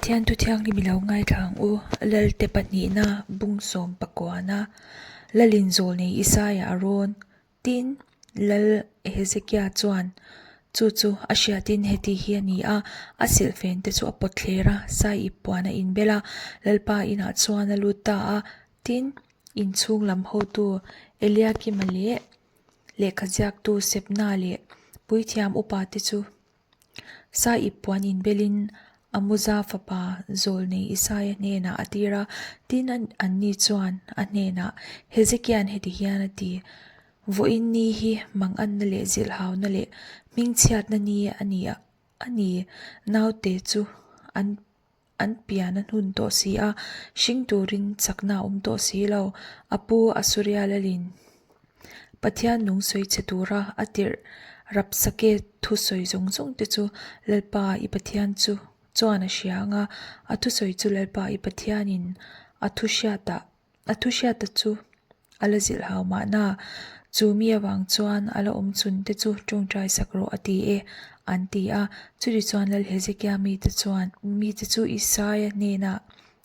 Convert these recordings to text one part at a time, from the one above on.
Pathian thu thianghlim i lo ngaithla ang u, Lalte pahnihna bung sawm pakuana Lalin zawlnei Isaia a rawn Tin, Lal Hezekia chuan chu chu a hriatin heti hi a ni a, a silhfen te chu a pawt thler a, sai ip puan a inbel a, Lalpa inah chuan a lut ta a. Tin, inchhung lam hotu Eliakima leh lehkha ziaktu Sebna leh puithiam upa te chu Sai ip puan inbelin Amuza fapa zawlnei Isaia hnenah a tir a, tin anni chuan a hnenah, Hezekia'n heti hian a ti, Vawiin ni hi manganna leh zilhhauna leh hmingchhiatna ni a ni a ni, naute chu an an pian a hnun tawh si a, hring turin chakna a awm tawh si lo. A pu Asuria lalin Pathian nung sawi che tura a tirh Rabsake thusawi zawng zawng te chu Lalpa i Pathian chu chuan a hria ang a, a thusawi chu Lalpa i Pathianin a thu hriatah A thu hriata chu a la zilh hau mahna, chu mi avang chuan a la awm chhun te chu tawngtai sak rawh a ti e, an ti a. Chutih chuan Lal Hezekia mite chuan mite chu Isaia hnenah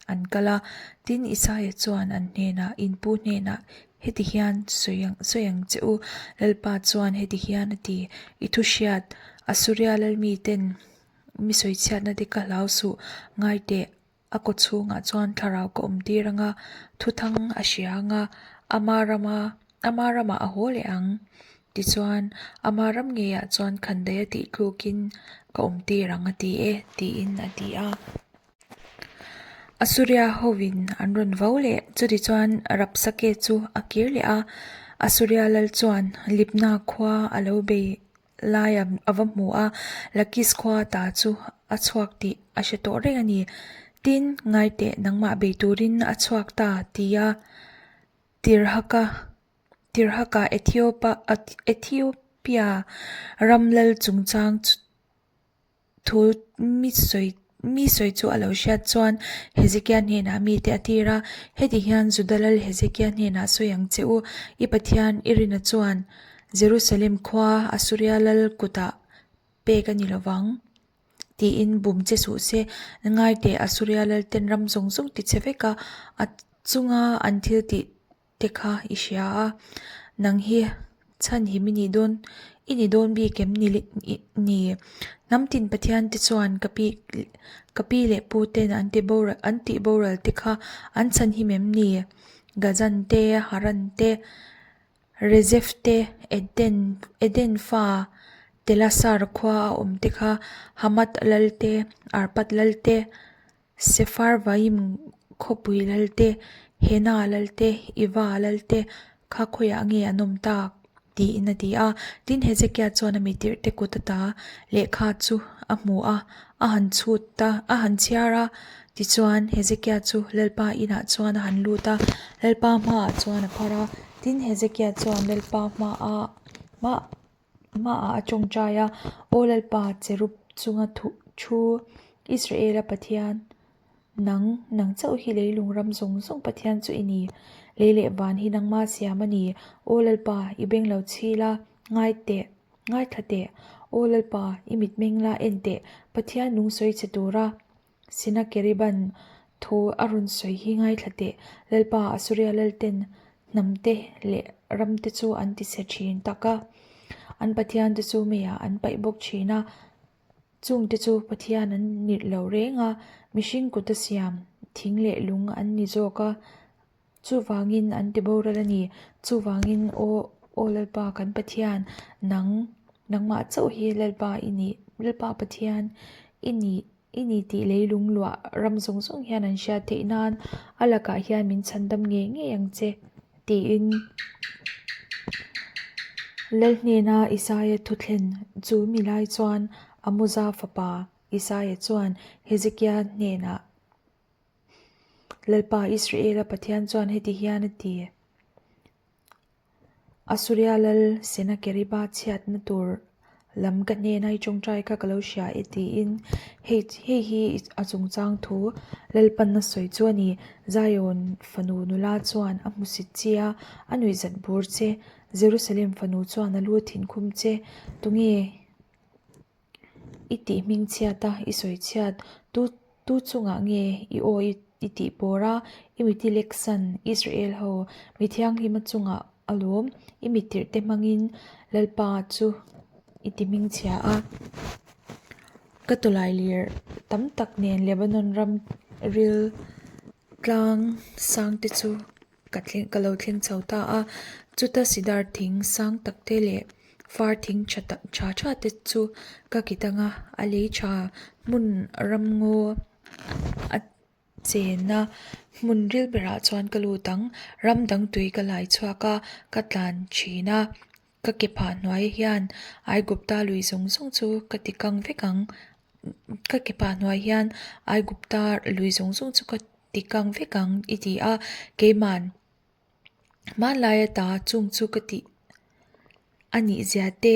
an kal a, tin Isaia chuan an hnenah, In pu hnenah heti hian sawi ang sawi ang che u, Lalpa chuan heti hian a ti, I thu hriat, Asuria lal miten mi sawichhiatna te ka hlau suh, ngai teh. A kaw chhungah chuan thlarau ka awm tir ang a, thuthang a hria ang a, ama rama ama ramah a haw leh ang. Tichuan, ama ram ngeiah chuan khandaih a tih tlukin ka awm tir ang a ti e, tiin a ti a. Asuria hovin an rawn vo leh. Chutichuan Rabsake chu a kir leh a, Asuria lal chuan Libna khua a lo bei lai a va hmu a, Lakis khua ta chu a chhuak tih a hre tawh reng a ni. Tin, ngaiteh nangmah bei turin a chhuak ta tia Tirhaka Tirhaka Ethiopia ram lal chungchang Thu mi sawi mi sawi chu a lo hriat chuan Hezekia hnenah mite a tir a, Heti hian Juda lal Hezekia hnenah sawi ang che u, I Pathian i rina chuan Jerusalem khua Asuria lal kutah pek a ni lo vang, tiin bum che suh se. Ngai teh Asuria lalten ram zawng zawng ti che vek a, a chunga an thil tih te kha i hria a, nang hi chhan him i nih dawn i ni dawn bik em ni ni? Hnam tin Pathian te chuan ka pi ka pi leh pu ten an ti boral an tih boral te kha an chhan him em ni? Gazan te, Haran te, Rezeph te, Eden Eden fa Telasar khua a awm te kha Hamath lal te, Arpad lal te, Sepharvaim khawpui lalte, Hena lalte, Iva lalte kha khawiah nge an awm tak? tiin a ti a. Tin, Hezekia chuan a mitirhte kut ata lehkha chu a hmu a, a han chhut a, a han chhiar a. Tichuan, Hezekia chu Lalpa inah chuan a han lut a, Lalpa hmaah chuan a phar a. Tin, Hezekia chuan Lalpa hmaah Hmaah a tawngtai a, Aw Lalpa, cherub chunga thu Israela Pathian, nang, nang chauh hi leilung ram zawng zawng Pathian chu i ni. Lei leh van hi nangma siam a ni. Aw Lalpa, i beng lo chhil a, ngai teh, ngaithla teh. Aw Lalpa, i mitmeng la en teh, Pathian nung sawi che tura Senakeriban thu a rawn sawi hi ngaithla teh, Lalpa Asuria lalten hnamte leh ramte chu an ti chhe thin tak a, an pathiante chu meiah an paih bawk thin a, chungte chu Pathian an ni lo reng a, mihring kuta siam thing leh lung an ni zawk a, chuvangin an ti boral a ni. Chuvangin aw aw Lalpa kan Pathian, nang nangmah chauh hi Lalpa i nih, Lalpa Pathian i nih. I ni tih leilung luah ram zawng zawng hian an hriat theih nan a lakah hian min chhandam ngei ngei ang che tiin Lal hnena Isaia thuthlen chu mi lai chuan Amoza fapa Isaia chuan Hezekia hnenah Lalpa Israela Pathian chuan heti hian a ti. Asuria lal Senakeriba chhiatna tur lam ka hnena i tawngtai kha ka lo hria e tiin hei hei hi a chungchang thu Lalpanna sawi chu a ni. Zion fanu nula chuan a hmusit che a, a nuihzat bur che. Jerusalem fanu chuan a lu thin khum che. Tunge i tih hmingchhiat a, i sawi chhiat tu? Tu chungah nge i aw i tih pawr a, i mit i lek san Israel ho mi thianghlima chungah alawm i mit tirh te hmangin Lalpa chu i ti hmingchhia a. Ka tawlai lir tam tak nen Lebanon ram ril tlang sang te chu ka thleng ka lo thleng chho ta a, chuta sidar thing sang tak te leh far thing tha tak tha tha te chu ka kit ang a, a lei tha hmun ramngaw a chenna hmun ril berah chuan ka lut ang, ram dang tui ka lai chhuak a, ka tlan thin a, ka ke phah hnuai hian Aigupta lui zawng zawng chu ka ti kang vek ang, ka ke phah hnuai hian Aigupta lui zawng zawng chu ka ti kang vek ang i ti a, keiman hmanlai ata chung chu ka tih a nih zia te,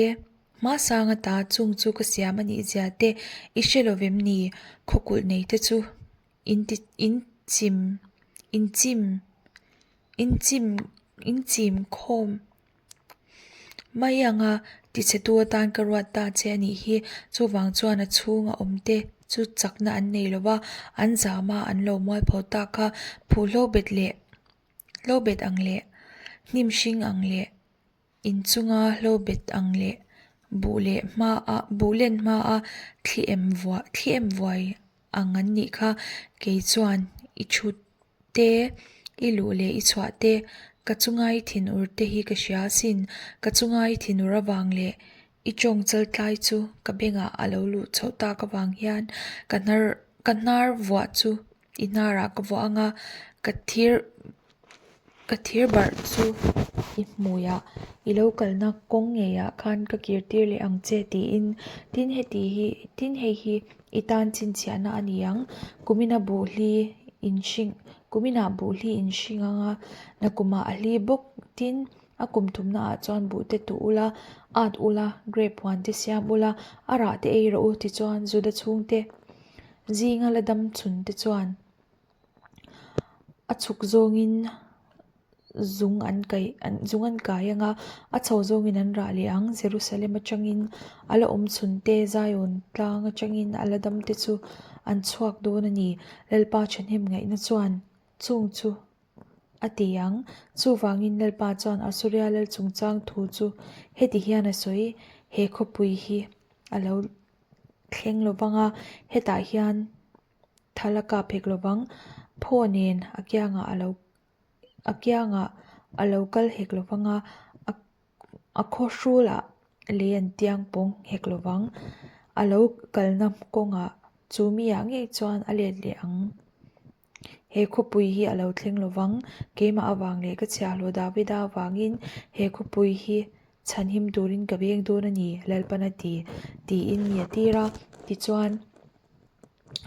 hmasang ata chung chu ka siam a nih zia te i hre lo vem ni? Khawkulh nei te chu in ti in chim in chim in chim in chim khawm mai anga tichhetu atan ka ruat ta che a nih hi. Chuvang chuan a chhunga awm te chu chakna an nei lo va, an zam a, an lo mualpho ta kha phuh hlo bet leh hlo bet ang leh hnim hring ang leh inchunga hlo bet ang leh buh leh hmaa buh len hmaa thli em vuah thli em vuai ang an nih kha kei chuan i thut te, i luh leh i chhuah te, ka chunga i thinur te hi ka hria asin, ka chunga i thinur avang leh i tawng chaltlai chu ka bengah a lo luh chhoh tak avang hian ka hnar ka hnar vuah chu i hnarah ka vuah ang a, ka thir ka thir barh chu i hmuiah i lo kalna kawng ngeiah khan ka kir tir leh ang che tiin tin heti hi tin hei hi i tan chhinchhiahna a ni ang kumina buh hli in hring kuminah buh hli in hring ang a nakumah a hli bawk tin a kum thumna ah chuan buh te tuh ula at ula grape huan te siam ula a rah te ei rawh u tichuan Juda chhungte zinga la dam chhun te chuan. A chhuk zawngin zung an kaih zung an kai ang a, a chho zawngin an rah leh ang. Jerusalem atangin a la awm chhun te, Zion tlang atangin a la dam te chu an chhuak dawn a ni. Lalpa thahnem ngaihna chuan chung chu a ti ang. Chuvangin Lalpa chuan Asuria lal chungchang thu chu heti hian a sawi, He khawpui hi a lo thleng lo vang a, hetah hian Thal a kap hek lovang. Phaw nen a kiangah a lo a kiangah a lo kal hek lovang a, a khaw hrulah lei an tiang pawng hek lovang. A lo kalna kawngah chu miah ngei chuan a let leh ang. He khawpui hi a lo thleng lovang. Keimah avang leh ka chhiahhlawh Davida avangin he khawpui hi chhanhim turin ka veng dawn a ni, Lalpan a ti, tiin mi a tir a. Tichuan.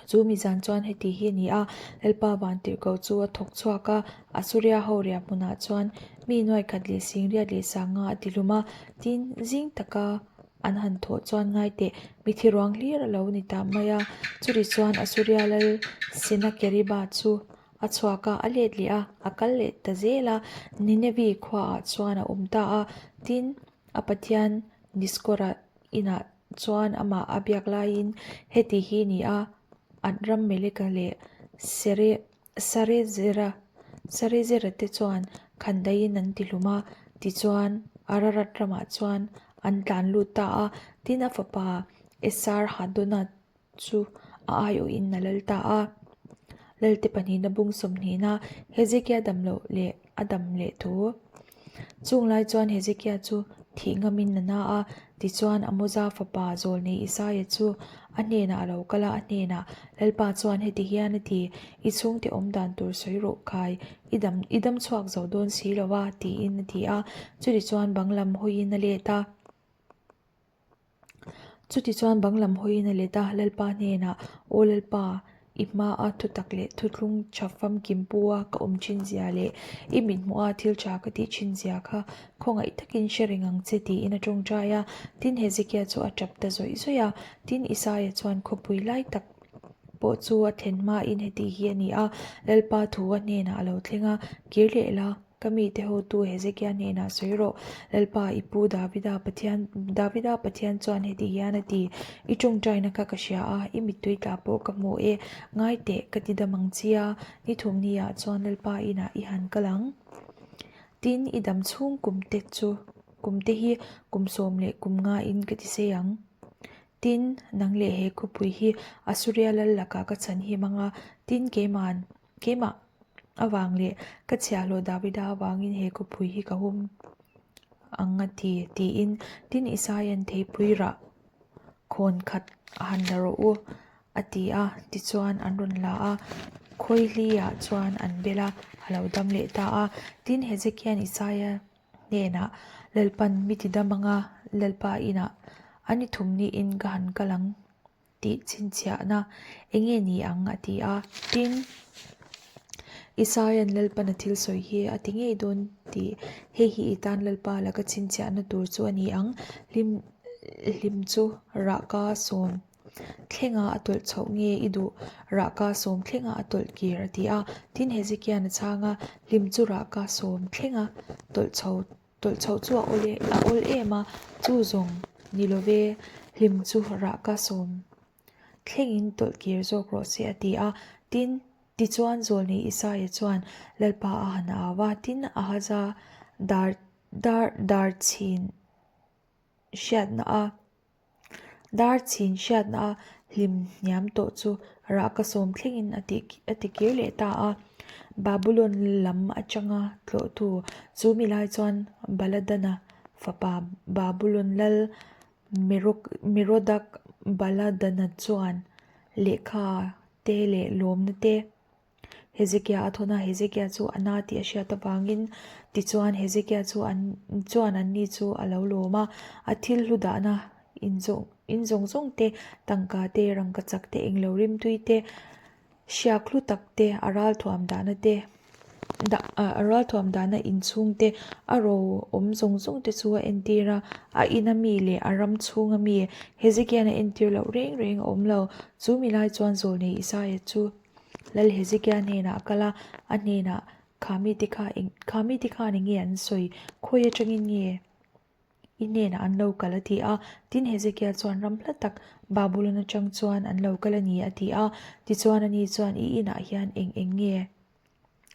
Chu mi zan chuan heti hi a ni a, Lalpa Vantirhkoh chu a thawk chhuak a, Asuria ho riah hmunah chuan mi nuaikhat leh singriat leh sanga a ti hlum a. Tin, zing taka an han thawh chuan ngai teh, mithi ruang hlir a lo ni ta mai a. Churi chuan Asuria lal Senakeriba chu a chhuak a, a let leh a, a kal leh ta zel a, Ninevi khuaah chuan a awm ta a. Tin, a pathian Niskora inah chuan amah a biak laiin heti hi ni a, Adrammeleka leh Sarezera Sarezera te chuan khandaiin an ti hlum a, tichuan Ararat ramah chuan an tlan lut ta a, tin a fapa Esarhadona chu a aiawhin a lal ta a. Lalte pahnihna bung sawmhnihna Hezekia dam loh leh a dam leh thu. Chung lai chuan Hezekia chu thih ngamin a na a, tichuan Amoza fapa zawlnei Isaia chu a hnenah a lo kal a, a hnenah, Lalpa chuan heti hian a ti, I chhungte awm dan tur sawi rawh khai, i dam i dam chhuak zo dawn si lo a, tiin a ti a. Chutichuan bang lam hawiin a let a. Chutichuan bang lam hawiin a let a, Lalpa hnenah, Aw Lalpa, i hmaa thutak leh thuthlung tha famkim pu a ka awm thin zia leh i mithmuha thil tha ka tih thin zia kha khawngaih takin hre reng ang che tiin a tawngtai a. Tin, Hezekia chu a tap ta zawih zawih a. Tin, Isaia chuan khawpui lai tak pawh chu a thlen hmain heti hi a ni a, Lalpa thu a hnenah a lo thleng a, Kir leh la. Ka mite hotu Hezekia hnenah sawi rawh, Lalpa, i pu Davida Pathian, Davida Pathian chuan heti hian a ti, I tawngtaina kha ka hria a, i mittui tla pawh ka hmu e, ngai teh, ka ti dam ang chi a, ni thumniah chuan Lalpa inah i han kal ang. Tin, i dam chhung kumte chu, kumte hi kum sawm leh kum ngain ka ti sei ang. Tin, nang leh he khawpui hi Asuria lal lakah ka chhan him ang a, tin, keima'n, keimah avang leh ka chhiahhlawh Davida avangin he khawpui hi ka hum ang a ti, tiin. Tin, Isaia'n theipui rah khawn khat a han la rawh u, a ti a, tichuan an rawn la a, khawihliah chuan an bel a, a lo dam leh ta a. Tin, Hezekia'n Isaia hnenah, Lalpan mi ti dam anga Lalpa inah a ni thum niin ka han kal ang tih chhinchhiahna eng nge ni ang? a ti a. Tin, Isaia'n Lalpan a thil sawi hi a ti ngei dawn tih hei hi i tan Lalpa laka chhinchhiahna tur chu a ni ang, hlim hlim chu rahka sawm thlenga a tawlh chhoh nge i duh rahka sawm thlenga a tawlh kir a ti a. Tin, Hezekia'n a chhang a, hlim chu rahka sawm thlenga tawlh chho tawlh chhoh chu a awl a awl em a, chu zawng ni lo ve, hlim chu rahka sawm thlengin tawlh kir zawk rawh se a ti a. Tin, tichuan Zawlnei Isaia chuan Lalpa a han au a, tin, Ahaza dar dar dar chhin hriatna a Dar chhin hriatna a hlim hniam tawh chu rahka sawm thlengin a ti a ti kir leh ta a. Babulon lam atanga tlawhtu chu mi lai chuan Baladana fapa Babulon lal Merodak Baladana chuan lehkha te leh lawmna te Hezekia a thawn a, Hezekia chu a na tih a hriat avangin tichuan Hezekia chu an chuan anni chu a lo lawm a, a thil hlu dahna in zawng in zawng zawng te, tangka te, rangkachak te, englo rimtui te, hriak hlu tak te, a ralthuam dahna te, dah a ralthuam dahna inchhung te, a ro awm zawng zawng te chu a entir a, a ina mi leh a ram chhunga mi Hezekia'n a entir loh reng reng a awm lo. Chu mi lai chuan Zawlnei Isaia chu Lal Hezekia hnenah a kal a, a hnenah, Kha mite kha eng, kha mite khan eng nge an sawi? Khawi atangin nge i hnenah an lo kal? a ti a. Tin, Hezekia chuan ram hla tak Babulon atang chuan an lo kal a ni, a ti a. Tichuan ani chuan, I inah hian eng eng nge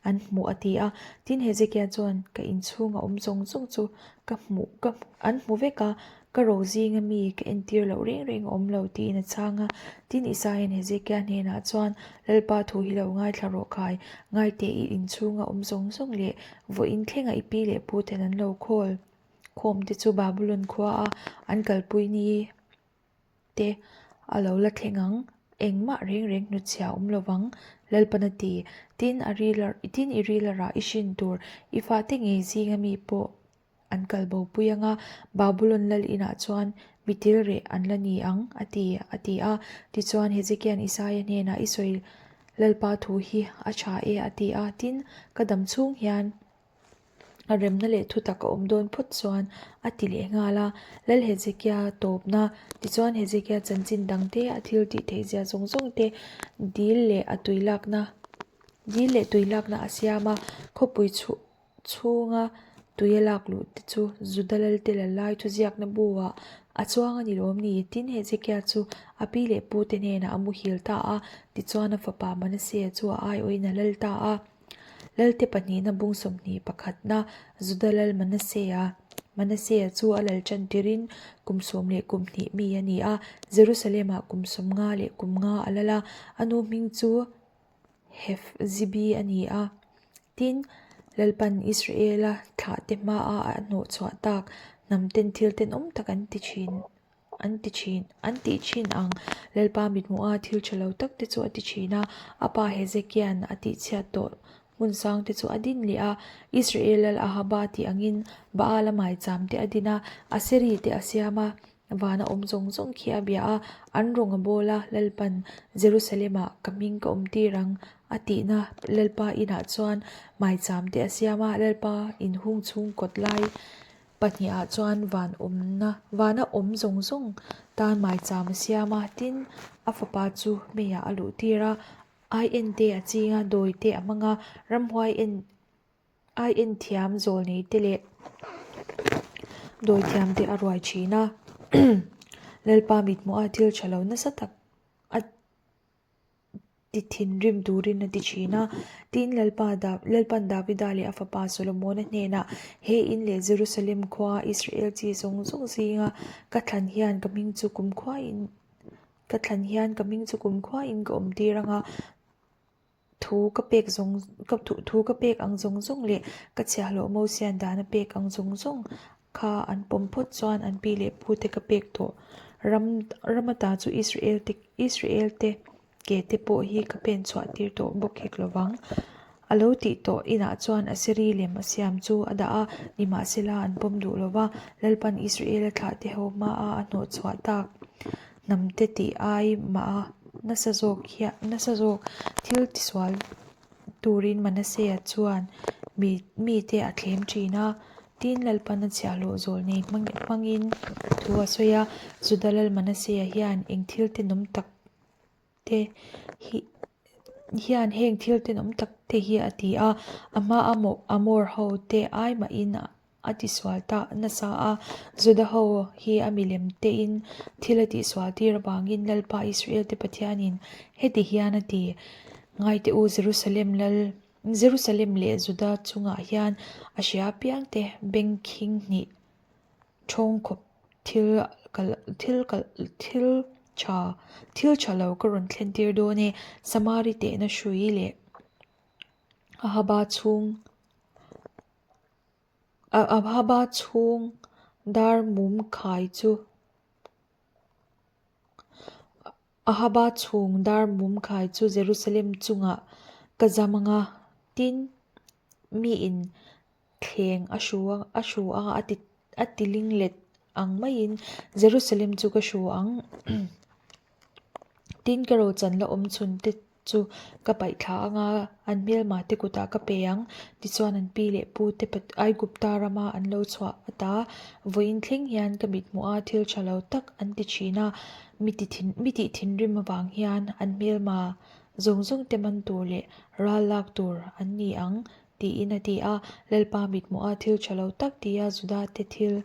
an hmuh? a ti a. Tin, Hezekia chuan, Ka inchhunga awm zawng zawng chu ka hmuh, ka, an hmu vek a, Ka ro zinga mi ka entir loh reng reng a awm lo tiin a chhang a. Tin, Isaia'n Hezekia hnenah chuan, Lalpa thu hi lo ngaithla rawh khai, ngaiteh i inchhunga awm zawng zawng leh vawiin thlenga i pi leh pu ten an lo khawl khawm te chu Babulon khua a an kalpui ni te a lo la thleng ang, engmah reng reng hnutchhia a awm lo vang, Lalpan a ti. Tin, a ril tin i ril a rah i hrin tur i fate ngei zinga mi pawh An kal bo pui ang a, Babulon lal inah chuan mi til reh an la ni ang, a ti, a ti a. Tichuan, Hezekia'n Isaia hnenah, I sawi Lalpa thu hi a tha e, a ti a. Tin, ka dam chhung hian a remna leh thutak a awm dawn phawt chuan, a ti leh nghal a. Lal Hezekia tawpna, tichuan Hezekia chanchin dangte, a thil tih theihzia zawng zawng te, dil leh a tui lakna, dil leh tui lakna a siam a, khawpui chhuh. chhunga tui a lak luh te chu Juda lalte la lai thu ziakna bu ah a chuang a ni lawm ni? Tin, Hezekia chu a pi leh pu te hnenah a muhil ta a, tichuan a fapa Manasea chu a aiawhin a lal ta a. Lalte pahnihna bung 21 pakhatna Juda lal Manasea Manasea chu a lal tan tirin kum sawm leh kum hnih mi a ni a, Jerusalem ah kum 50 leh kum nga a lal a, a nu hming chu Hefzibi a ni a. Tin, Lalpan Israela thlahte hmaa a hnawhchhuah tak hnamten thil tenawm tak an ti thin, an ti thin, an tih thin ang. Lalpa mithmuha thil tha lo tak te chu a ti thin a, a pa Hezekia'n a tihchhiat tawh hmun sang te chu a din leh a. Israel lal Ahaba tih angin Baala maicham te a din a, Aseri te a siam a, Vana awm zawng zawng khi a bia a, an rawng a bawl a, Lalpan Jerusalem-ah ka hming ka awm tir ang a tihna Lalpa inah chuan maicham te a siam a, Lalpa inhung chhung kawt lai pahnihah chuan van awmna vana awm zawng zawng tan maicham a siam a, tin a fapa chu meiah a luh tir a, ai en te a ching a, dawi te a hmang a, ramhuai en. Aienthiam zawlneite leh dawithiamte a ruai thin a. Lalpa mithmuha thil tha lo nasa tak a ti thinrim turin a ti thin a. Tin, Lalpa Lalpan Davida leh a fapa Solomona hnenah, He in leh Jerusalem khua Israel chi zawng zawng zinga ka thlan hian ka hming chu kumkhuain ka thlan hian ka hming chu kumkhuain ka awm tir ang a, Thu ka pek zawng ka thu ka pek ang zawng zawng leh ka chhiahhlawh Mosian dan a pek ang zawng zawng kha an pawm phawt chuan an pi leh pu te ka pek tawh. Ram ram ata chu Israel te Israel te ke te pawh hi ka pen chhuah tir tawh bawk hek lo vang. A lo tih tawh inah chuan Asiri lem a siam chu a dah a, nimahsela an pawm duh lo va, Lalpan Israel a thlah te ho hmaa a hnawh chhuah tak. Hnamte tih ai mah a nasa zawk hian nasa zawk thil tisual turin Manasea chuan mi mite a thlem thin a. Tin, Lalpan a chhiahhlawh zawl nei hmang hmangin thu a sawi a, Juda lal Manasea hian eng thil tenawm tak te hi hian heng thil tenawm tak te hi a ti a, a hma a Amor ho te ai mahin a tisual ta nasa a, Juda ho hi a milem tein thil a tihsual tir avangin Lalpa Israel te Pathianin heti hian a ti, Ngaite u Jerusalem lal Jerusalem leh Juda chungah hian a hria apiangte beng khing hnih ṭhawng khawp thil kal thil kal thil tha thil tha lo ka rawn thlen tir dawn e, Samari tehna hrui leh Ahaba chhung Ahaba chhung dar mum khai chu Ahaba chhung dar mum khai chu Jerusalem chungah ka zam ang a, tin miin thleng a hru a hru a a ti a ti ling let ang maiin Jerusalem chu ka hru ang. Tin ka rochan la awm chhun te chu ka paih thla ang a, an hmelma te kutah ka pe ang. Tichuan an pi leh pu te Aigupta rama an lo chhuah ata vawiin thleng hian ka mithmuh a thil tha lo tak an ti thin a, mi ti thin mi tih thinrim avang hian an hmelma zawng zawng te man tur leh ral lak tur an ni ang tiin a ti a. Lalpa mithmuha thil tha lo tak tia Juda te thil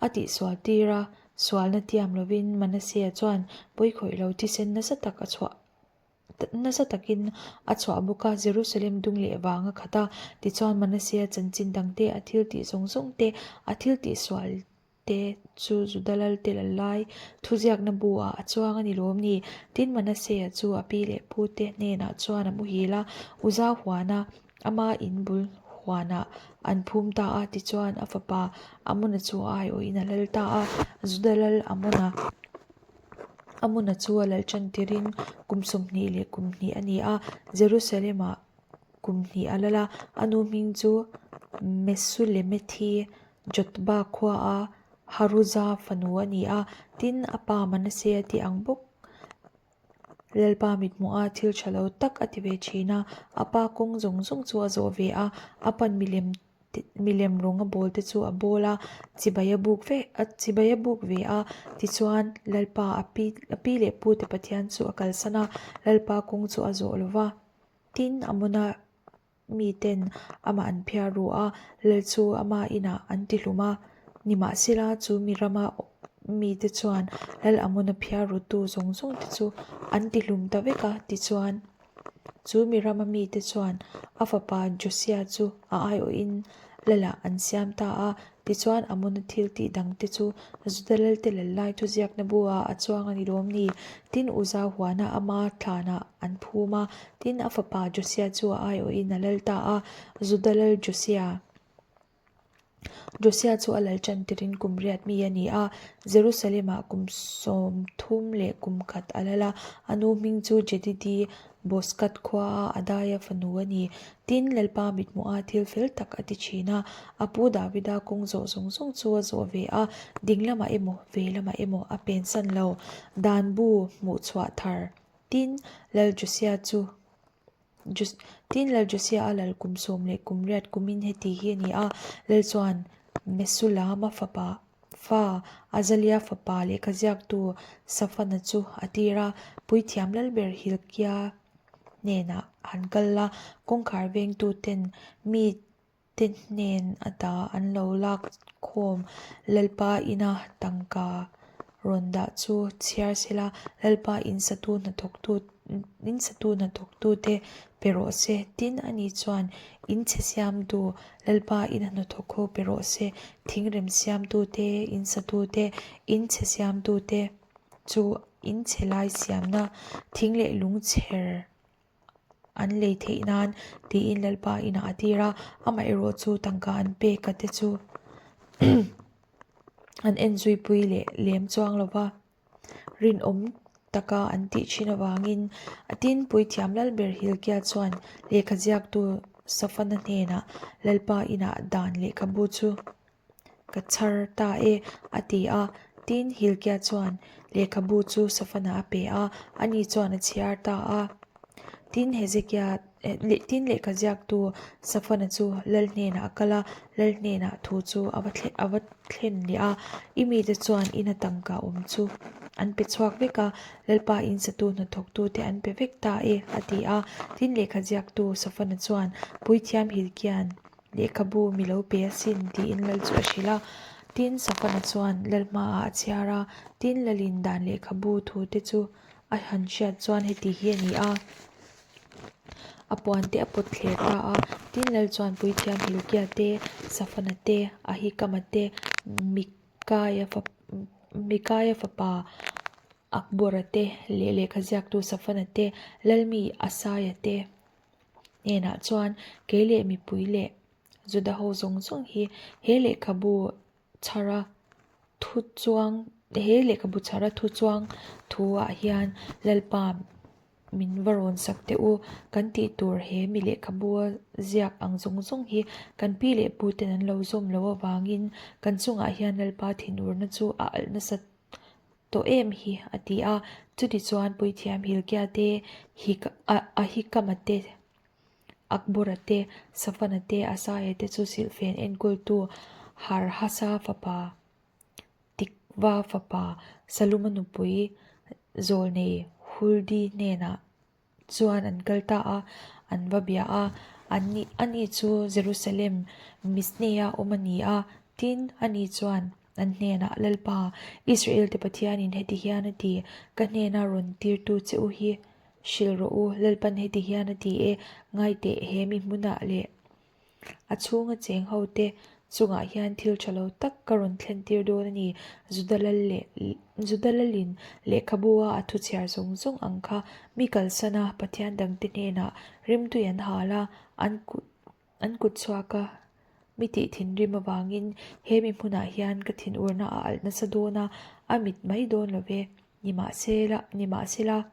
a tihsual tir a, sualna tiam lovin Manasea chuan pawikhawih lo thisen nasa tak a chhuah nasa takin a chhuah bawk a, Jerusalem dung leh vang a khat a. Tichuan Manasea chanchin dangte, a thil tih zawng zawng te, a thil tihsual te chu Juda lalte lal lai thuziakna bu ah a chuang a ni lawm ni? Tin, Manasea chu a pi leh pu te hnenah chuan a muhil a, Uza huana ama in bul huanah an phum ta a, tichuan a fapa Amona chu a aiawhin a lal ta a. Juda lal Amona Amona chu a lal tan tirin kum 20 leh kum hnih a ni a, Jerusalem-ah kum hnih a lal a, a nu hming chu Mesulemethi Jotba khuaa Haruza fanu a ni a, tin, a pa Manasea tih ang bawk Lalpa mithmuha thil tha lo tak a ti ve thin a, a pa kawng zawng zawng chu a zawh ve a, a pan milem milem rawng a bawl te chu a bawl a, chibai a buk ve a chibai a buk ve a, tichuan Lalpa a pi a pi leh pu te Pathian chu a kalsan a, Lalpa kawng chu a zawh lo va, tin, Amona Miten amah an phiar ru a, lal chu ama inah an ti hlum a. Nimahsela, chu mi rama mite chuan lal Amona phiar rutu zawng zawng te chu an ti hlum ta vek a. Tichuan, chu mi rama mite chuan a fapa Josia chu a aiawhin lalah an siam ta a. Tichuan, Amona thil tih dangte chu Juda lalte lal lai thuziakna bu-ah a chuang a ni lawm ni? Tin, Uza huana ama thlanah an phum a, tin, a fapa Josia chu a aiawhin a lal ta a. Juda lal Josia Josia chu a lal tan tirin kum riat mi a ni a, Jerusalem-ah kum 30 leh kum khat a lal a. A nu hming chu Jedidi Boskat khuaa Adaia fanu a ni. Tin, Lalpa mithmuha thil fel tak a ti thin a, a pu Davida kawng zawh zawng zawng chu a zawh ve a, ding lamah emaw, vei lamah emaw a pensan lo. Dan bu hmuh chhuah thar. Tin, Lal Josia chu Tin, Lal Josia a lal kum sawm leh kum riat kumin heti hi a ni a, Lal chuan Mesulama fapa Fa, Azalia fapa lehkha ziaktu Safana chu a tir a, Puithiam Lalber Hilkia hnenah han kal la, kawngkhar vengtuten mi. te hnen ata an lo lak khawm Lalpa ina tangka rawn dah chu chhiar sela, Lalpa in satu hnathawktu in satu hnathawktute pe rawh se. Tin, ani chuan in chhe siamtu Lalpa ina hnathawk ho pe rawh se. Thingrem siamtute, in satute, in chhe siamtute chu in chhe lai siamna thing leh lung chher an lei theih nan tiin Lalpa inah a tir a, amaherawh chu tangka an pek a te chu an en zui pui leh lem chuang lo va, rinawm taka an tih thin avangin a tin puithiam Lalber Hilkia chuan lehkha ziaktu Safana hnenah Lalpa inah dan lehkhabu chu Ka chhar ta e, a ti a. Tin, Hilkia chuan lehkhabu chu Safana a pe a, ani chuan a chhiar ta a. Tin, Hezekia, tin lehkha ziaktu Safana chu lal hnenah a kal a, lal hnenah thu chu a va a va thlen leh a. I mite chuan ina tangka awm chu an pe chhuak vek a, Lalpa in satu hnathawktute an pe vek ta e, a ti a. Tin, lehkha ziaktu Safana chuan Puithiam Hilkia'n Lehkhabu mi lo pe asin tiin lal chu a hrilh a. Tin, Safana chuan lal hmaah a chhiar a, tin lalin dan lehkhabu thu te chu a han hriat chuan heti hi a ni a. A puan te a pawt thler ta a, tin lal chuan Puithiam Hilkia te, Safana te, Ahikama te, Mikaia Mikaia fapa Akbora te leh lehkha ziaktu Safana te, lalmi Asaia te, Hnenah chuan kei leh mipui leh Juda ho zawng zawng hi he lehkhabu chhara thu chuang he lehkhabu chhara thu chuang thu ah hian Lalpa min va rawn sak teh u kan tih tur he mi lehkhabu a ziak ang zawng zawng hi kan pi leh pu ten an lo zawm loh avangin kan chungah hian Lalpa thinurna chu a alh nasa tawh em hi a ti a. Chutichuan Puithiam Hilkia te, Ahikama te, Akbora te, Safana te, Asaia te chu silhfen enkawltu Harhasa fapa, Tikva fapa, Saluma nupui zawlnei Huldi hnenah chuan an kal ta a, an va bia a, an ani chu Jerusalem Misneia awm a ni a, tin, ani chuan an hnenah, Lalpa, Israel-te Pathianin heti hian a ti, Ka hnena rawn tirtu che u hi hrilh rawh u, Lalpan heti hian a ti e, Ngaiteh, he mi hmunah leh A chhunga cheng ho te chungah hian thil tha lo tak ka rawn thlen tir dawn a ni. Juda lal leh Juda lalin lehkhabu a a thu chhiar zawng zawng ang kha mi kalsan a, Pathian dangte hnenah rimtui an hal a, an kut an kut chhuak a, mi tih thinrim avangin he mi hmunah hian ka thinurna a alh nasa dawn a, a mit mai dawn lo ve. Nimahsela nimahsela.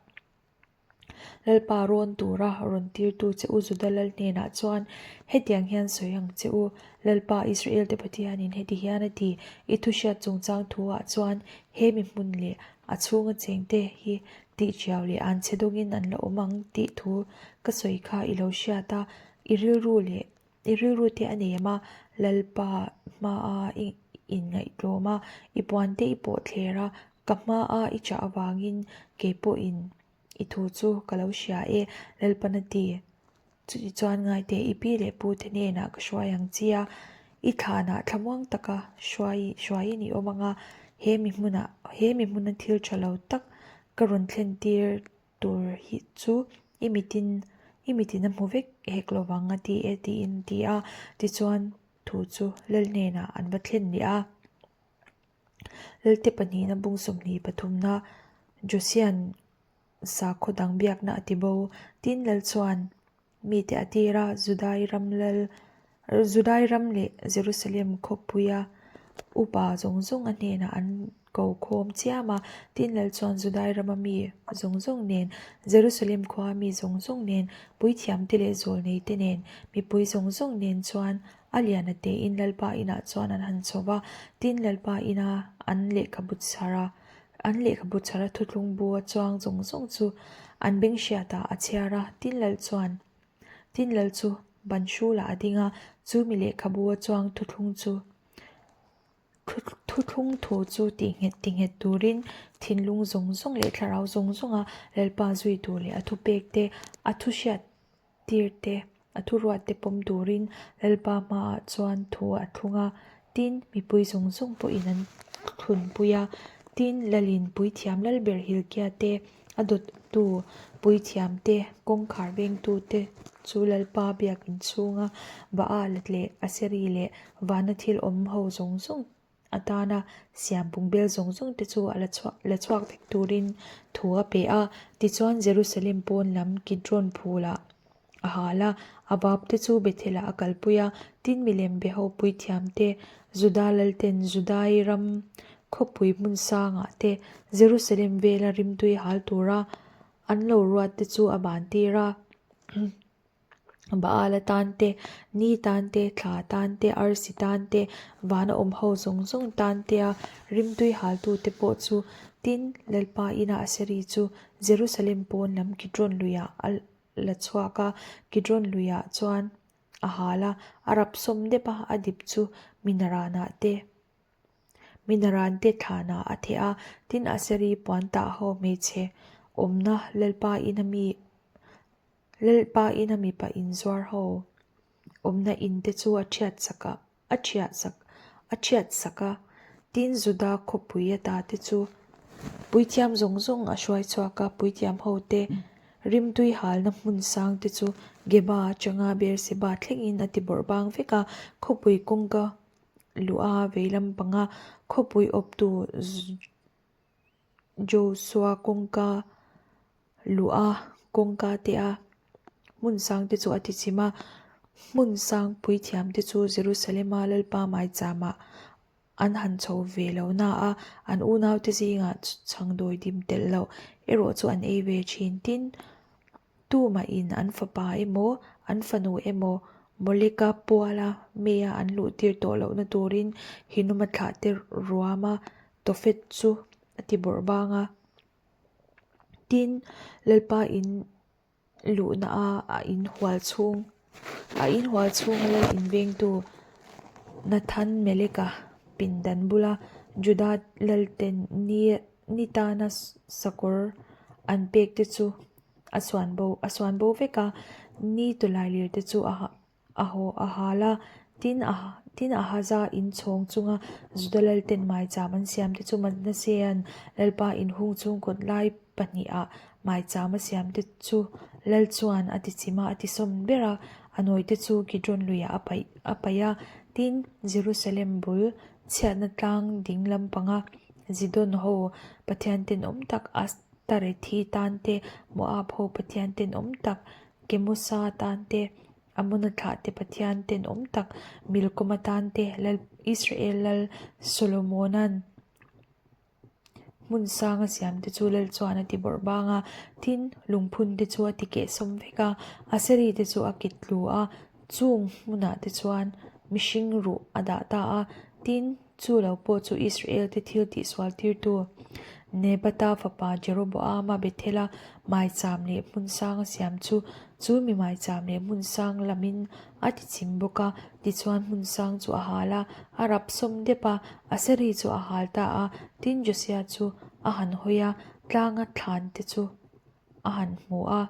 Lalpa rawn tura rawn tirtu che u Juda lal hnenah chuan hetiang hian sawi ang che u, Lalpa Israel-te Pathianin heti hian a ti, I thuhriat chungchang thuah chuan he mi hmun leh a chhunga chengte hi tihṭiau leh an chhe dawngin an la awm ang tih thu ka sawi kha i lo hriat a, i rilru leh I rilru te a nem a, Lalpa hmaa i inngaihtlawm a, i puan te i pawh thler a, ka hmaa i chah avangin kei pawhin i thu chu ka lo hria e, Lalpan a ti. Chutichuan ngaite i pi leh pu te hnenah ka hruai ang chi a, i thlanah thlamuang taka hruai hruaiin i awm ang a, he mi hmunah he mi hmuna thil tha lo tak ka rawn thlen tir tur hi chu i mitin i mitin a hmu vek hek lo vang a ti e tiin a ti a, tichuan thu chu lal hnenah an va thlen leh a. Lalte pahnihna bung 23na Josia'n sakhaw dang biakna a ti bo. Tin, lal chuan mite a tir a, Judai ram lal Judai ram leh Jerusalem khawpuia upa zawng zawng a hnenah an ko khawm chiam a. Tin, lal chuan Judai rama mi zawng zawng nen, Jerusalem khua mi zawng zawng nen, puithiamte leh zawlneite nen, mipui zawng zawng nen chuan a lian a tein Lalpa inah chuan an han chho va. Tin, Lalpa ina an lehkhabu chhar a, An lehkhabu chhara thuthlung bu a chuang zawng zawng chu an beng hriatah a chhiar a, tin lal chuan tin lal chu ban hrulah a ding a, chu mi lehkhabu a chuang thuthlung chu thuthlung thu chu tihnghet tinghet turin thinlung zawng zawng leh thlarau zawng zawnga Lalpa zui tur leh a thupek te, a thu hriat tir te. A thuruatte pawm turin Lalpa hmaah chuan thu a thlung a, tin, mipui zawng zawng pawhin an thlunpui a. Tin, Lalin puithiam lalber Hilkia te, a dawttu puithiam te, kawngkhar vengtu te chu Lalpa biakin chhunga Baal leh Aseri leh vana thil awm ho zawng zawng atana siam bungbel zawng zawng te chu a la chhuak la chhuak vek turin thu a pe a. Tichuan Jerusalem pawn lam Kidron phulah a hal a, a bap te chu Bethel-ah a kalpui a. Tin milem be ho puithiam te, Juda lalten Judai ram khawpui hmun sangah te Jerusalem vela rimtui hal tura an lo ruat te chu a ban tir a. Baal atan te, ni tan te, thla tan te, arsi tan te, vana awm ho zawng zawng tan tea rimtui haltute pawh chu tin Lalpa ina Aseri chu Jerusalem pawn lam Kidron luiah a la chhuak a, Kidron luiah chuan a hal a, a rap sawm dep a, a dip chu minaranah te Minarante thlanah a theh a, tin Aseri puan tah ho hmeichhe awmna Lalpa ina mi Lalpa ina mipa inzuar ho awmna in te chu a thiat sak a, a thiah sak a thiat sak a. Tin Juda khawpui ata te chu puithiam zawng zawng a hruai chhuak a, puithiam ho te rimtui halna hmun sang te chu Geba atanga Beerseba thlengin a ti bawrh bang vek a, khawpui kawngka luh a veilam panga khawpui awptu Joshua kawngka luh a kawngka te a hmun sang te chu a ti chim a hmun sang puithiam te chu Jerusalem-a Lalpa maicham-ah an han chho ve lo na a an unau te zingah chhang dawi dim telh loh erawh chu an ei ve thin tin Tumahin an fapa emaw an fanu emaw Moleka puala meia an luhtir tawh lohna turin Hinuma thlahte ruama Tofet chu a ti bawrh bang a. Tin, Lalpa in luhna a a inhual chhung a inhual chhunga lal invengtu Nathan-Meleka pindan bula Juda lalten ni ni tana sakawr an pek te chu a suan bo a suan bo vek a, ni tawlailir te chu a a haw a hal a, tin a tin Ahaza inchhawng chunga Juda lalten maicham an siam te chu Manasean Lalpa inhung chung kawt lai pahnihah maicham a siam te chu lal chuan a ti chim a, a ti sawm ber a, a nawi te chu Kidron luiah a paih a paih a, tin Jerusalem bul chhiatna tlang ding lampanga Zidon ho Pathian tenawm tak Astarethi tan te, Moab ho Pathian tenawm tak Kemosa tan te, Amona thlahte Pathian tenawm tak Milkoma tan te Lal Israel Lal Solomona'n hmun sang a siam te chu Lal chuan a ti bawrh bang a, tin lungphun te chu a ti kehsawm vek a, Aseri te chu a kit tlu a, chung hmunah te chuan mihring ruh a dah ta a, tin Chu lo pawh chu Israel te thil tihsual tirtu Nebata fapa Jeroboama Bethela maicham leh hmun sang a siam chu chu mi maicham leh hmun sang lamin a ti chim bawk a. Tichuan hmun sang chu a hal a, a rap sawm dep a, Aseri chu a hal ta a. Tin Josia chu a han hawi a, tlanga thlan te chu a han hmu a.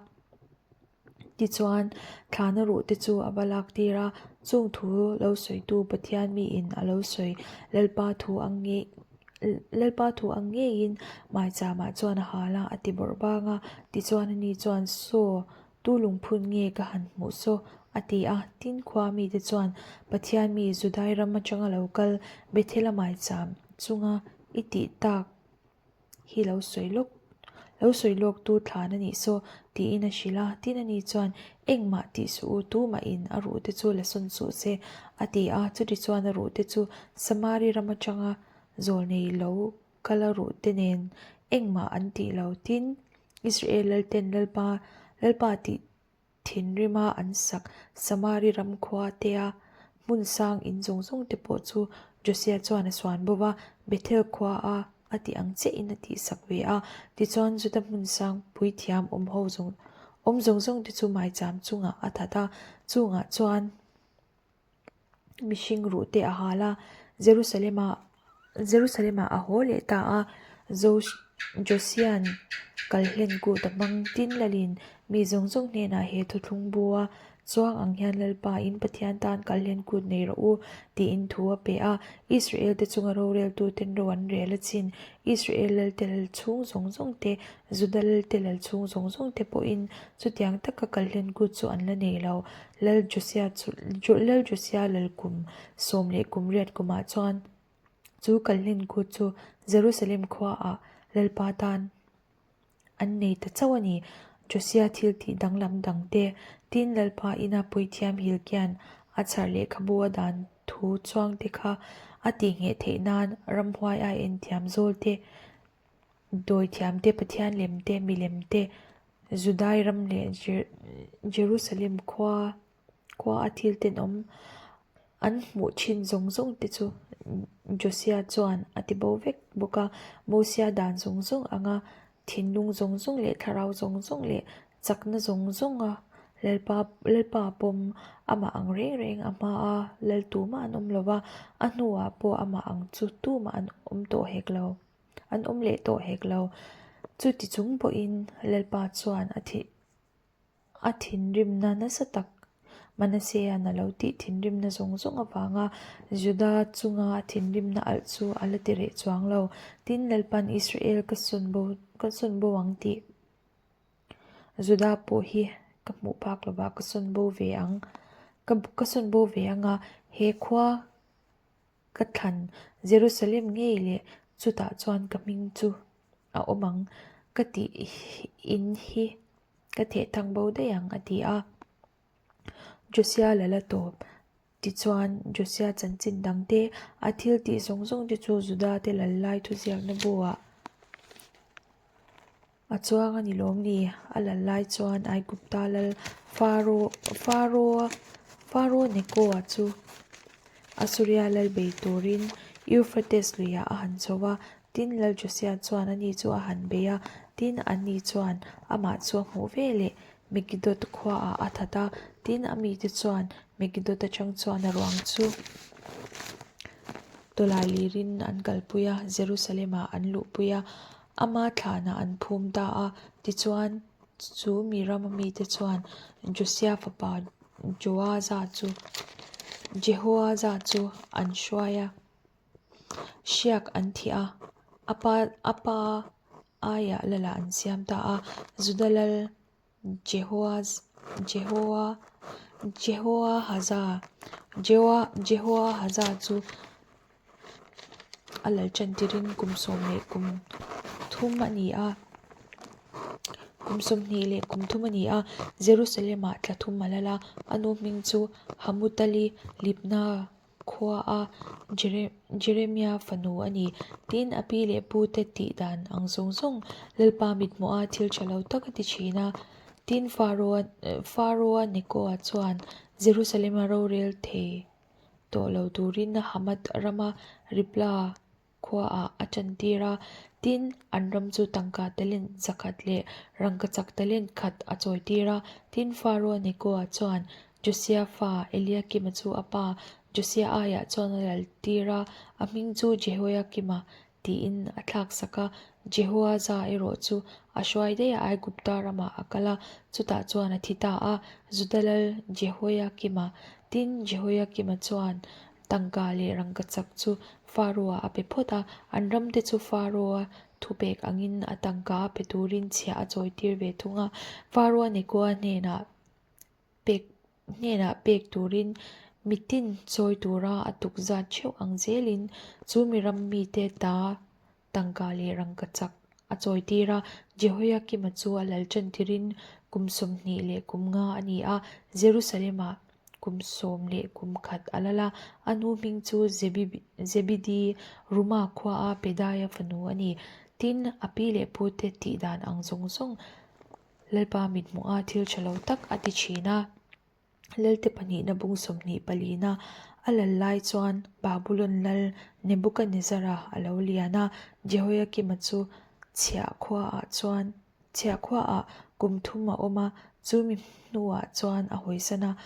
Tichuan, thlana ruhte chu a va lak tir a, chung thu lo sawitu Pathian miin a lo sawi Lalpa thu ang ngei Lalpa thu ang ngeiin maicham-ah chuan a hal a, a ti bawrh bang a. Tichuan ani chuan, Saw, tu lungphun nge ka han hmuh saw? a ti a. Tin khua mite chuan, Pathian mi Judai ram atanga lo kal Bethel-a maicham chunga i tih tak hi lo sawi lawk lo sawi lawk tu thlan a nih saw tiin a hrilh a, tin ani chuan engmah tih suh u tumahin a ruh te chu la sawn suh se a ti a, chuti chuan a ruh te chu Samari ram atanga zawl nei lo kal a ruh te nen engmah an tih lo tin Israel lalten Lalpa Lalpa tih Thinrima an sak Samari ram khua tea hmun sang in zawng zawng te pawh chu Josia chuan a suan bo va, Bethel khua a a tih ang chiahin a tihsak ve a. Tichuan Juda hmun sang puithiam awm ho zawng awm zawng zawng te chu maicham chungah a that a, chungah chuan mihring ruh te a hal a, Jerusalem-ah Jerusalem-ah a haw leh ta a, Josia'n kalhlen kut a hmang tin lalin. Mi zawng zawng hnenah he thuthlung bu-a chuang ang hian Lalpa in Pathian tan kalhlen kut nei rawh u, tiin thu a pe a. Israel-te chunga roreltuten ro an rel a chin. Israel lalte lal chhung zawng zawng te, Juda lalte lal chhung zawng zawng te pawhin chutiang taka kalhlen kut chu an la nei lo. Lal Josia chu Lal Josia lal kum 18 kumah chuan chu kalhlen kut chu Jerusalem khuaah Lalpa tan an nei ta chauh a ni. Josia thil tih danglam dang te, tin Lalpa ina puithiam Hilkia'n a chhar lehkhabu a dan thu chuang te kha a tihngheh theih nan ramhuai a enthiam zawl te, dawithiam te, Pathian lem te, milem te, Judai ram leh Jerusalem khua khua a thil tenawm an hmuh thin zawng zawng te chu Josia chuan a ti bo vek bawk a. Mosia dan zawng zawng anga thinlung zawng zawng leh thlarau zawng zawng leh chakna zawng zawnga Lalpa Lalpa pawm amah ang reng reng a hma a, lal tumah an awm lo va, a hnuah pawh amah ang chu tumah an awm tawh hek lo, an awm leh tawh hek lo. Chuti chung pawhin Lalpa chuan a thih A thinrimna nasa tak Manasea'n a lo tih thinrimna zawng zawng avanga Juda chunga a thinrimna alh chu a la ti reh chuang lo. Tin, Lalpa'n Israel ka sawn bo ka sawn bo ang tih Juda pawh hi ka hmuh phak lovah ka sawn bo ve ang ka ka sawn bo ve ang a, he khua Ka thlan Jerusalem ngei leh chutah chuan ka hming chu a awm ang ka tih in hi ka theh thang bo daih ang a ti a. Josia la la tawp. Tichuan Josia chanchin dang te a thil tih zawng zawng te chu Juda te lal lai thuziakna buah A chuang a ni lawm ni? A lal lai chuan Aigupta lal Faro Faro Faro Nekoa chu Asuria lal bei turin Euphrates luiah a han chho a. Tin, Lal Josia chuan ani chu a han bei a, tin, ani chuan amah chu a hmuh ve leh Megidot khuaah a that a. Tin, a mite chuan Megidot atang chuan a ruang chu tawlai lirin an kalpui a, Jerusalem-ah an luhpui a. Ama thlanah an phum ta a, tichuan chu mi rama mite chuan Josia fapa Joaza chu Jehoaza chu an hruai a, hriak an thih a, a pa a pa aiah lalah an siam ta a, Juda lal Jehoaz Jehoa Jehoahaza Jehoa Jehoahaza chu a lal chantirin kum sawm leh kum thum a ni a, kum sawmhnih leh kum thum a ni a, Jerusalem ah thla thum a lal a, a nu hming chu Hamutali Libna. Khua a Jeremia fanu a ni. Tin, a pi leh pu te tih dan ang zawng zawng Lalpa mithmuha thil tha lo tak a ti thin a. Tin, Pharaoh-a Nekoa chuan Jerusalem-a rorel thei tawh lo turin Hamath rama Riblah khuaah a chantir a, tin, an ram chu tangka talent zakhat leh rangkachak talent khat a chawitir a. Tin, Pharaoh Nekoa chuan Josia fa Eliakima chu a pa Josia aiah chuan a laltir a, a hming chu Jehoiakima tiin a thlaksak a. Jehoaza erawh chu a hruai daih a, Aigupta ramah a kal a, chutah chuan a thi ta a, Juda lal Jehoiakima. Tin, Jehoiakima chuan Tangka leh rangkachak chu Pharaoh-a a pe phawt a, an ramte chu Pharaoh-a thupek angin a tangka a pe turin chhiah a chawitir ve thung a. Pharaoh-a Nekoa hnenah pek hnenah pek turin mitin chawi tura a tuk zat theuh ang zelin chu mi ram mite ta tangka leh rangkachak a chawitir a. Jehoiakima chu a lal chantirin kum 25 a ni a, Jerusalem-ah kum 11 a lal a. A nu hming chu Zebidi, Ruma khuaa Pedaia fanu a ni. Tin, a pi leh pute tih dan ang zawng zawng Lalpa mithmuha thil tha lo tak a ti thin a. Lalte pahnihna bung 20 palina a lal lai chuan Babulon lal Nebukanezzara a lo lian a, Jehoiakima chu chhiah khuaah chuan chhiah khuaah kum thum a awm a, chu mi hnuah chuan a hawisan a,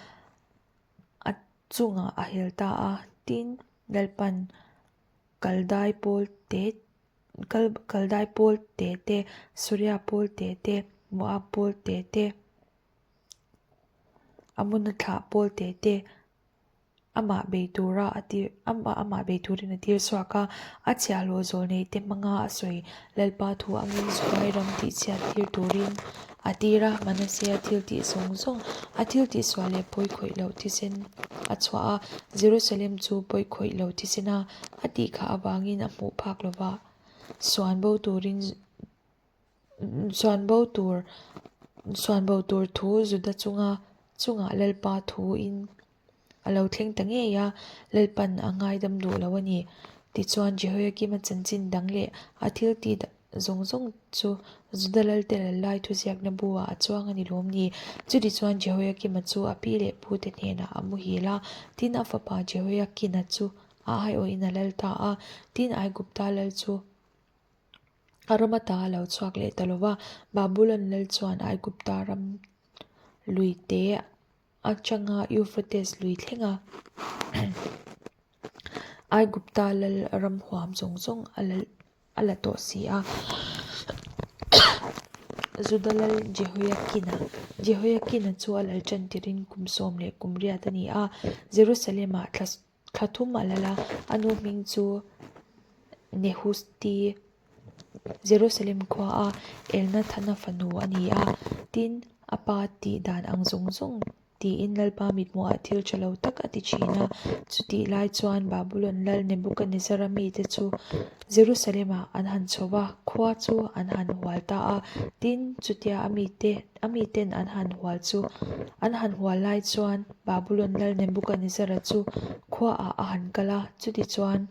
a chungah a hel ta a, tin, Lalpan Kaldai pawl te Kaldai pawl te te, Suria pawl te te, Moab pawl te te. Amona thlah pawl te te amah bei tura a tir amah amah bei turin a tir chhuak a, a chhiahhlawh zawh nei te hmanga a sawi Lalpa thu angin Zudai ram tihchhiat tir turin a tir a, Manasea thil tih zawng zawng a thil tih sual leh pawi khawih loh thisen a chhuah a, Jerusalem chu pawi khawih loh thisen a a tih khah avangin a hmuh phak lova suan bo turin Suan bo tur suan bo tur thu Juda chunga chungah Lalpa thuin a lo thleng ta ngei a, Lalpan a ngaidam duh lo a ni. Tichuan Jehoiakim-a chanchin dang leh a thil tih zawng zawng chu Juda Lalte lal lai thuziakna bu-ah a chuang a ni lawm ni? Chutichuan Jehoiakim-a chu a pi leh pute hnenah a muhil a, tin a fapa Jehoiakin-a chu a aiawhin a lal ta a, tin Aigupta lal chu A ram ata a lo chhuak leh ta lo va, Babulon lal chuan Aigupta ram lui te atanga Euphrates lui thlenga Aigupta lal ram huam zawng zawng a la a la tawh si a. Juda lal Jehoiakina Jehoiakina chu a lal tan tirin kum 18 a ni a, Jerusalem-ah thla Thla thum a lal a, a nu hming chu Nehusti, Jerusalem khua a Elnathana fanu a ni a. Tin, a pa tih dan ang zawng zawng tiin Lalpa mithmuhah thil tha lo tak a ti thin a. Chutih lai chuan Babulon lal Nebukanezzara mite chu Jerusalem-ah an han chho va, khua chu an han hual ta a. Tin, chutia a mite A miten an han hual chu an han hual lai chuan Babulon lal Nebukanezzara chu khuaah a han kal a, chutichuan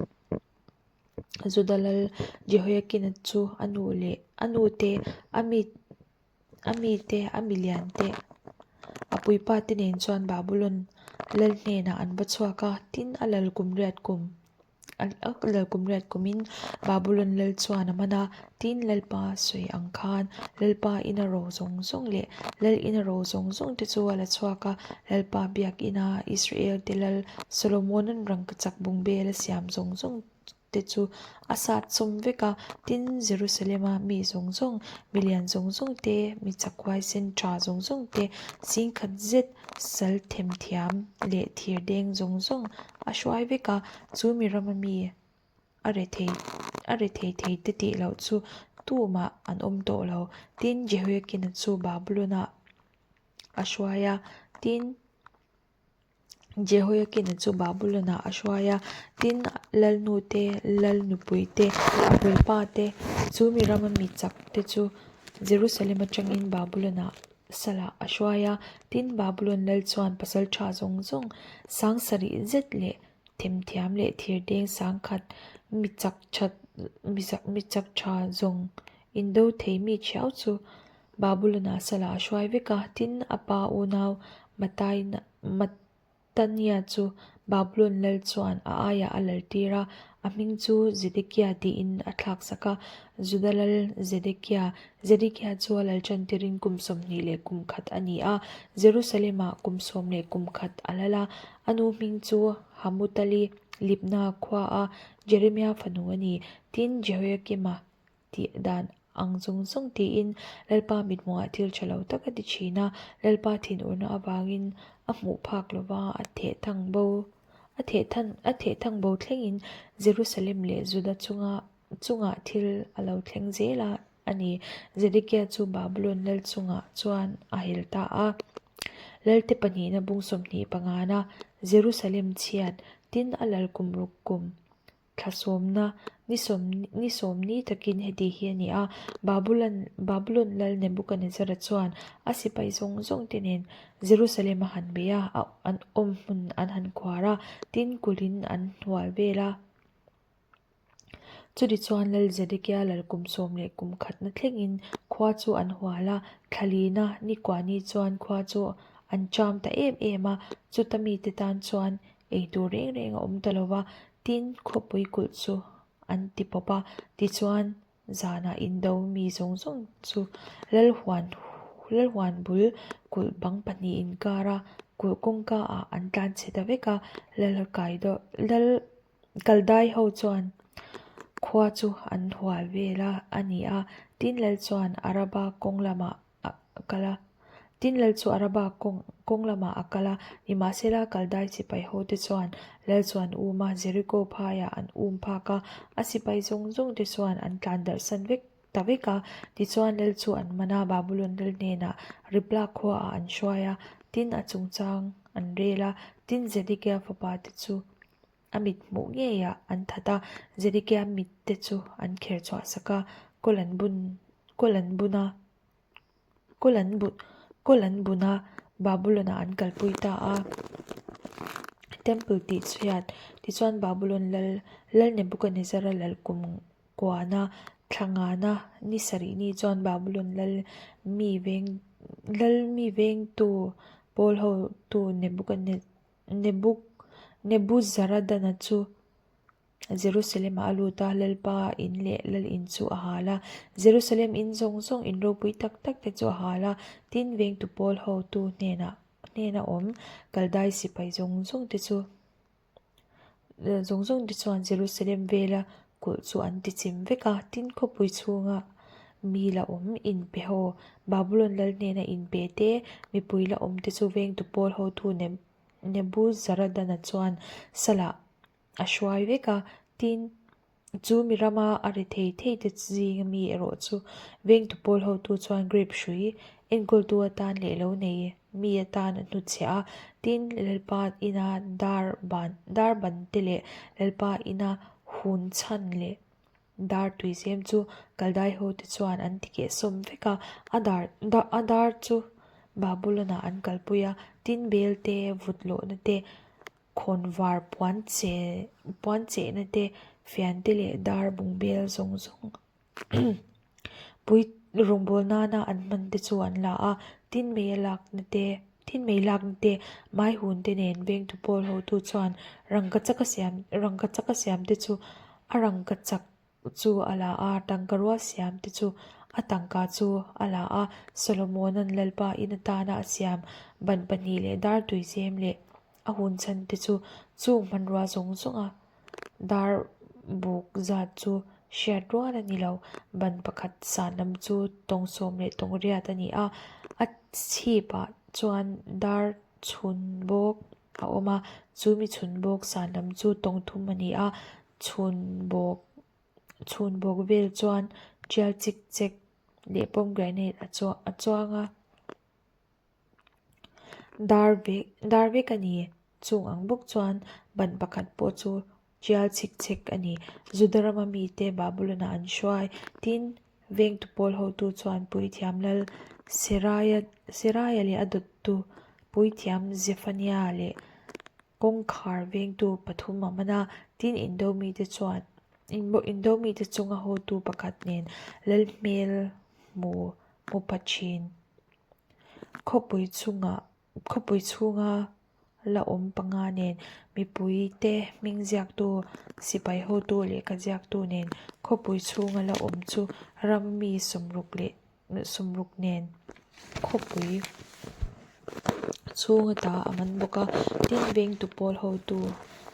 Juda lal Jehoiakina chu a nu leh a nute a mi a mite a milian te a puipa te nen chuan Babulon lal hnenah an va chhuak a, tin a lal kum riat kum. Lal kum riat kumin Babulon lal chuan a man a, tin Lalpa sawi ang khan Lalpa ina ro zawng zawng leh Lal ina ro zawng zawng te chu a la chhuak a, Lalpa biak ina Israel te lal Solomona'n rangkachak bungbel a siam zawng zawng te chu a sat sawm vek a, tin Jerusalem-a mi zawng zawng, milian zawng zawng te, mi chakhuaisen tha zawng zawng te, singkhat zet sal themthiam leh thir deng zawng zawng a hruai vek a, chu mi rama mi a rethei a rethei thei te tih loh chu tumah an awm tawh lo. Tin, Jehoiakina chu Babulon-ah a hruai a, tin, Jehoiakina chu Babulon-ah a hruai a, tin, lalnu te, lal nupui te, a puipa te, chu mi rama mi chak te chu Jerusalem atangin Babulon-ah Salah a hruai a, tin Babulon lal chuan pasal tha zawng zawng sang sarih zet leh themthiam leh thirdeng sangkhat mi chak that mi chak tha zawng indo thei mi thiau chu Babulon-ah Salah a hruai vek a, tin a pa unau Matai Tania chu Babulon lal chuan a aiah a laltir a, a hming chu Zedekia tiin a thlaksak a. Juda lal Zedekia, Zedekia chu a lal tantirin kum 21 a ni a, Jerusalem-ah kum 11 a lal a. A nu hming chu Hamutali, Libna khuaa Jeremia fanu a ni. Tin, Jehoiakima tih dan ang zawng zawng tiin Lalpa mithmuhah thil tha lo tak a ti thin a, Lalpa thinurna avangin a hmuh phak lova a theh thang bo a theh than a theh thang bo thlengin Jerusalem leh Juda chunga chungah thil a lo thleng zel a a ni. Zedekia chu Babulon lal chungah chuan a hel ta a. Lalte pahnihna bung 25na Jerusalem chhiat tin a lal kum ruk kum Thla sawmna ni sawm ni sawm ni takin heti hi a ni a, Babulon Babulon lal Nebukanezzara chuan a sipai zawng zawng te nen Jerusalem a han bei a, a an awm hmun an han khuar a, tin kulhin an hnual vel a. Chutichuan lal Zedekia lal kum 11na thlengin khua chu an hual a, thla lina ni kuahni chuan khua chu an cham ta em em a, chuta mite tan chuan Ei tur reng reng a awm ta lo va, tin khawpui kulh chu an ti pawp a. Tichuan, zanah indo mi zawng zawng chu Lalhuan Lalhuan bul kulh bang pahnih inkar a, kulh kawngka ah an tlan chhe ta vek a. Lalkaido Lal Kaldai ho chuan khua chu an hual vel a a ni a, tin Lal chuan Araba kawng lamah a kal a. Tin, lal chu Araba kawng kawng lamah a kal a, nimahsela Kaldai sipai hote chuan lal chu an um a, Jeriko phaiah an um phak a, a sipai zawng zawng te chuan an tlan darhsan vek ta vek a. Tichuan, lal chu an man a, Babulon lal hnenah Riblah khuaah an hruai a, tin, a chungchang an rel a, tin, Zedekia fapa te chu a mit hmuh ngeiah an that a, Zedekia mit te chu an kher chhuah sak a, kawl an bun kawl an bun a. Kawl an bun kawl an bun a, Babulon ah an kalpui ta a. Temple tih chhiat tichuan Babulon lal lal Nebuchadnezzar-a lal kum kuana thla ngana ni sarih ni chuan Babulon lal mi veng lal mi vengtu pawl hotu Nebuchadnezzar Nebuk Nebuzaradana chu Jerusalem-ah a lut a, Lalpa in leh Lal in chu a hal a. Jerusalem in zawng zawng in ropui tak tak te chu a hal a, tin vengtu pawl hotu hnenah hnena awm Kaldai sipai zawng zawng te chu zawng zawng te chuan Jerusalem vela kulh chu an ti chim vek a, tin khawpui chhunga mi la awm inpe ho Babulon lal hnena inpe te mipui la awm te chu vengtu pawl hotu Nebuzaradana chuan salah a hruai vek a, tin, chu mi rama a ri thei thei te zinga mi erawh chu vengtu pawl hotu chuan grape hrui enkawltu atan leh lo nei mi atan a hnutchhiah a, tin, Lalpa ina dar ban dar ban te leh Lalpa ina hun chhan leh dar tuizem chu Kaldai hote chuan an ti kehsawm vek a, a dar a dar chu Babulon-ah an kalpui a, tin, bel te, vut lawhna te, Khawnvar puan che puan chehna te fian te leh dar bungbel zawng zawng pui rawngbâwl nâna an hman te chu an la a, tin mei a lâkna te tin mei lâkna te mai hun te nen vengtu pawl hotu chuan rangkachak a siam rangkachak a siam te chu a rangkachak chu a la a, tangkarua siam te chu a tangka chu a la a, Solomona'n Lalpa in atana a siam ban pahnih leh dar tuizem leh a hun chhan te chu chung hmanrua zawng zawnga dar buk zat chu hriat rual a ni lo. Ban pakhat san lam chu tawng sawm leh tawng riat a ni a, a chhipah chuan dar chhun bawk a awm a, chu mi chhun bawk san lam chu tawng thum a ni a. Chhun bawk chhun bawk vel chuan tial chik chek leh pomegranate a chuang a chuang a dar vek dar vek a ni chung ang bawk chuan ban pakhat pawh chu tial chik chek a ni Juda rama mite Babulon ah an hruai tin vengtu pawl hotu chuan puithiam lal Seraia Seraia leh a dawttu puithiam Zephaniah leh Kawngkhar vengtu pathum a man a, tin indo mite chuan indo mite chunga hawtu pakhat nen lal hmel hmu hmu pha thin. Khawpui chungah khawpui chhunga la awm panga nen mipui te hming ziaktu sipai hotu lehkha ziaktu nen khawpui chhunga la awm chu ram mi sawmruk leh sawmruk nen khawpui chhung ata a man bawk a tin vengtu pawl hotu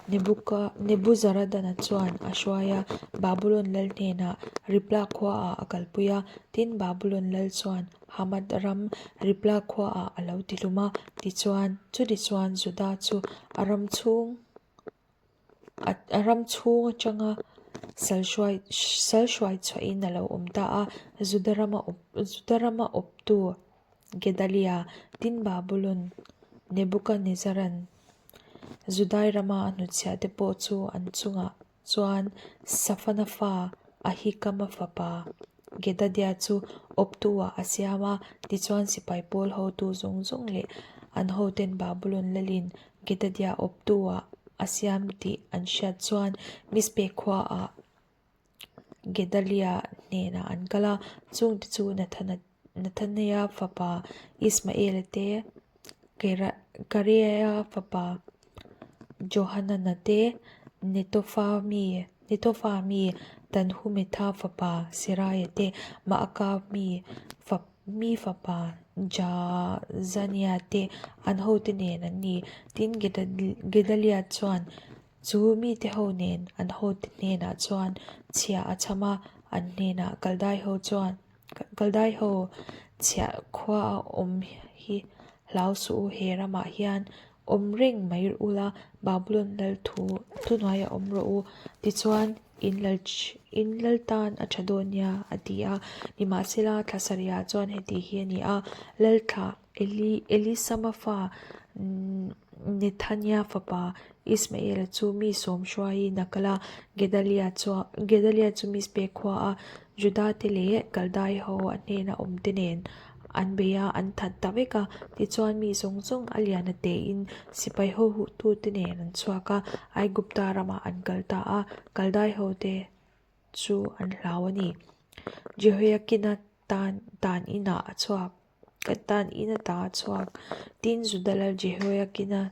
Nebuka Nebuzaradana chuan a hruai a Babulon lal hnenah Riblah khuaah a kalpui a tin Babulon lal chuan Hamath ram Riblah khuaah a lo tihlum a tichuan chutichuan Juda chu a ram chhung A ram chhung atanga sal hruai sal hruai chhuahin a lo awm ta a, Juda rama awp Juda rama awptu Gedalia tin Babulon Nebuchadnezzar-a'n Judai rama a hnutchhiah te pawh chu an chungah chuan Safana fa Ahikama fapa Gedadia chu awptu-ah a siam a, tichuan sipai pawl hotu zawng zawng leh an hoten Babulon lalin Gedadia awptu-ah a siam tih an hriat chuan Mizpe khuaah Gedalia hnenah an kal a, chungte chu Nathanaia fapa Ismaela te, Kareaia fapa Johanana te, Netofa mi Netofa mi Tanhumetha fapa Seraia te, Maaka mi mi fapa Jazania te an hote nen an ni. Tin, Gedalia chuan chu mite ho nen an hote hnenah chuan chhia a chham a, an hnenah Kaldai ho chuan Kaldai ho chhiah khua a awm hi. hi hlau suh u, he ramah hian awm reng mai ula, Babulon lal thu thuhnuaiah awm rawh u, tichuan in lal in lal tan a tha dawn nia, a ti a. Nimahsela, thla sarihah chuan heti hi a ni a, lal thla Eli Elisama fa Nethania fapa Ismaela chu mi sawm hruaiin a kal a, Gedalia chua Gedalia chu Mizpe khuaa Juda te leh Kaldai ho a hnena awmte nen an bei a, an that ta vek a. Tichuan mi zawng zawng a lian a tein sipai ho huhtute nen an chhuak a, Aigupta ramah an kal ta a, Kaldai hote chu an hlau a ni. Jehoiakina tan tan inah a chhuak tan in ata a chhuak. Tin, Juda lal Jehoiakina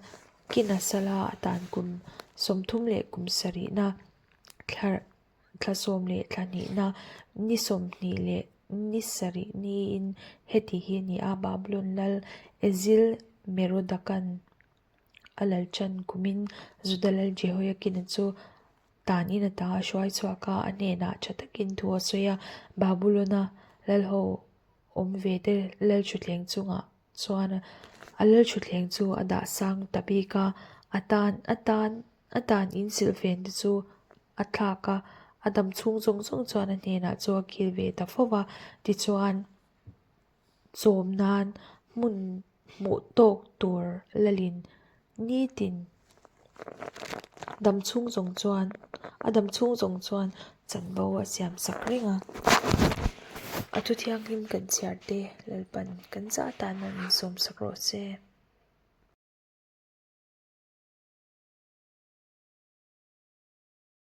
kina sala a tan kum 30 leh kum sarihna thla Thla sawm leh thla hnihna, ni 20 leh ni sarih niin heti hi a ni a, Babulon lal Ezil Merodaka'n a lal chan kumin Juda lal Jehoiakina chu tan in ata a hruai chhuak a, a hnenah tha takin thu a sawi a, Babulona lalho awm ve te lal thutthleng chungah chuan a lal thutthleng chu a dah sang ta bik a, a tan a tan a tan in silhfen te chu a thlak a, a dam chhung zawng zawng chuan a hnenah chu a kil ve ta fo va, tichuan chawm nan hmun hmuh tawk tur lalin nitin dam chhung zawng chuan a dam chhung zawng chuan chanvo a siam sak reng a. A thu thianghlim kan chhiar te Lalpan kan zah tan a min sawm sak rawh se.